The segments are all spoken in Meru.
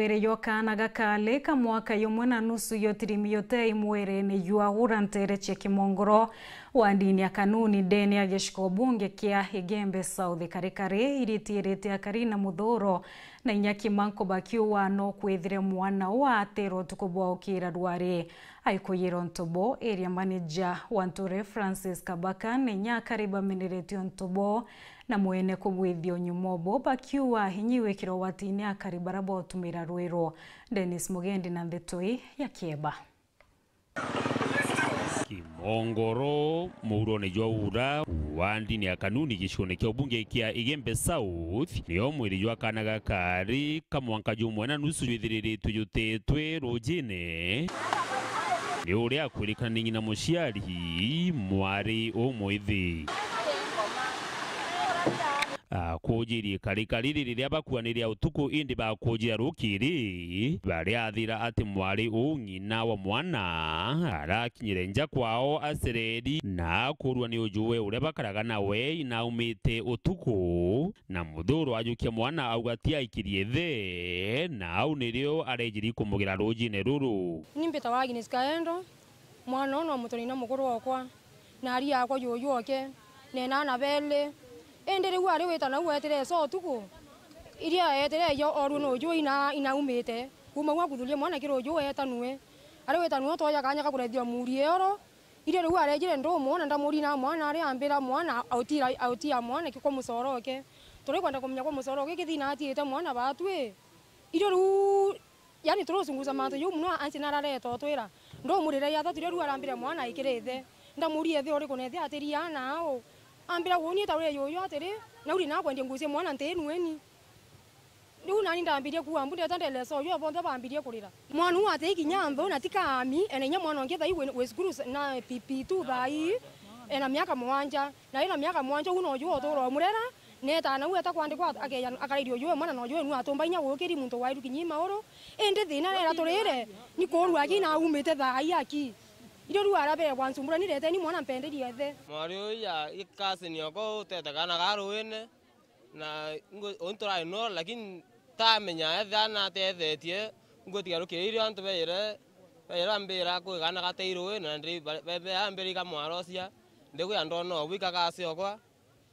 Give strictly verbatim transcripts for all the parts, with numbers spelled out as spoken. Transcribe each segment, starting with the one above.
Iri jwa kaana gakali ka mwaka yumwe na nusu yo tirimi yotei mwerene jwa Ura ntere cia Kimongoro wa ndini ya Kanuni ndene ya giciko bunge kia Igembe South Karikari iritiirite akari na muthuro na inya Kimanko bakiuga no kwithire mwana uu ateerwa utuku bwa ukira rwari. Aikuyira untu buu, area manager wa nture Francis Kabaka na inya akari bameneretie untu buu na mwene kubwithia unyumo buu bakiuga inya iwikirwe watini akari bara botumira rwiru. Dennis Mugendi na ndeto ii ya Kieba. Kimongoro, muurone jwa Ura, wa ndini ya Kanuni gicigone kia ubunge kia Igembe South, nio mwiri jwa kaana gakari ka mwanka jumwe na nusu jwithiriritwe jutetwe rujine ni uria akwirikana ni ng'ina muciari, mwari umwithi. Akuujirie karikari riri riria bakuaniria utuku indi bakuujira rukiri, bariathira ati mwari uu ng'ina wa mwana arakinyire nja kwao acereri na akurua ni ujuwe uria bakaraga nawe inaumite utuku, na muthuru ajukia mwana auga ti aikirie ithe, na au nirio arejiri kumugira rujine ruru. Ni mbitawa Agnes Kaendo, mwana uu no muturina mukuru okwa. Na ari akwa juju oke, na ena aana beeli. Indi riu ari wita nau eetire eca utuku, iria eetire eeja oorue nuju ina, inaumite. Kuuma au akuthurie mwana kiri uju eetanue. Ari wita nuu twoja kaanya ka kurethia muuri eoro. Irio riu areejire ndumwona, ndamurina mwana, ari ambira mwana, autia, autia mwana ki kwa mucoro oke. Turikwenda kumenya kwa mucoro oke kithina atiite mwana baatwi. Irio riu Yaani, turucunguca mantu jau mono, ansi narareta utwira. Ndumurira ya thatu riu arambire mwana aikire ithe. Ndamuria ithe uriku na ithe atiria ana au. Ambira, "Woni ta uri yuyu atiri, na uri nakwendia nguo cia mwana ntinueni." Riu nani ndambirie kuua mbu ndeta ndelesa uyu, bonthe bambirie kurira. Mwana uu ati kinya nthu na ti kaami, ena inya mwana ungi thai wi, wi cukuru s-, na P P two thai, ena miaka mugwanja. Na ina miaka mugwanja uu noju utura umurera, neeta na uu eta kwandikwa akeja akarairia uju we mwana noju we nu atumba inya gukiri muntu wairu kinya i mauru. Indi thina era turire, ni kuurua aki na aumite thaa ii aki. Irio riu arabere kwansumbura ni reteni mwana mpenderie ithe. Mwari uyu ya cousin yoko utete kaana ga ruine, na ngo-, untu rai no, lakini tamenya ethira natethetie, ngwitiga rukiri irio antu bejire, bejire bambira kwi kaana gatei ruine, na ndi, ba-, be-, be-, ambira ikamwarocia, ndikwija ndona ubu ikagasiokwa,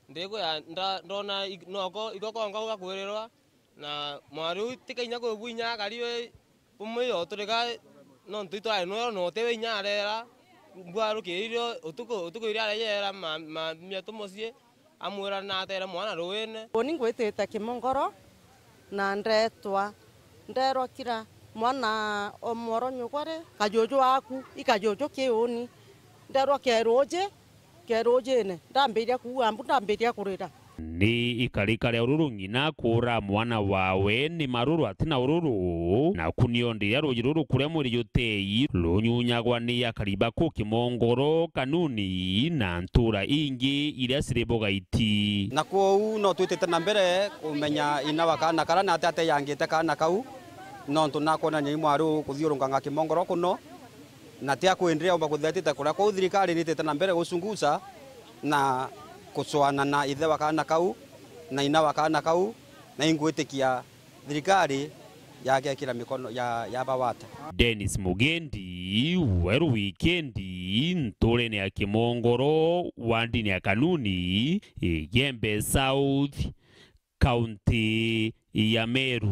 ndikwija nda-, ndona ik-, noko, iko konka gakwirirwa, na mwari uu ti kinya kwi bwinya akari we, umwe yo turi ga, nontu itwari nwe, no tiwe inya arera, mbwarukiririo utuku, utuku iria arejera ma, ma, miatu mucii, amwira natere mwana ruine. Uni ngwitite Kimongoro, na ndetwa, nderwa kira mwana o mworo nyugwa ri, kajuju aku, i kajuju ki uni, nderwa keruji, kerujine, ndambiria kuua mbu, ndambiria kurira. Ni ikarika ria ururu ng'ina kuura mwana wawe ni maruru atina ururu, naku nio ndiria ruuji ruru kuria mwiri jutei runyunyagwa ni akari ba ku Kimongoro, Kanuni na ntuura ingi iria ciri Bugaiti. Na kwoou no twitite na mbere kumenya ina wa kaana kara na atia ateyangite kaana kau, nontu nakwonania i mwari uu kuthiurunganga Kimongoro kuno, na ti akwendire omba kuthetite kuria. Kwou thirikari nitite na mbere gucunguca na kucwana na ithe wa kaana kau na ina wa kaana kau, na ingwitikia thirikari yagekira mikono ya, ya bawata. Dennis Mugendi, Weru Wikendi, nturene ya Kimongoro, wandini ya Kanuni, Igembe South, kaunti ya Meru.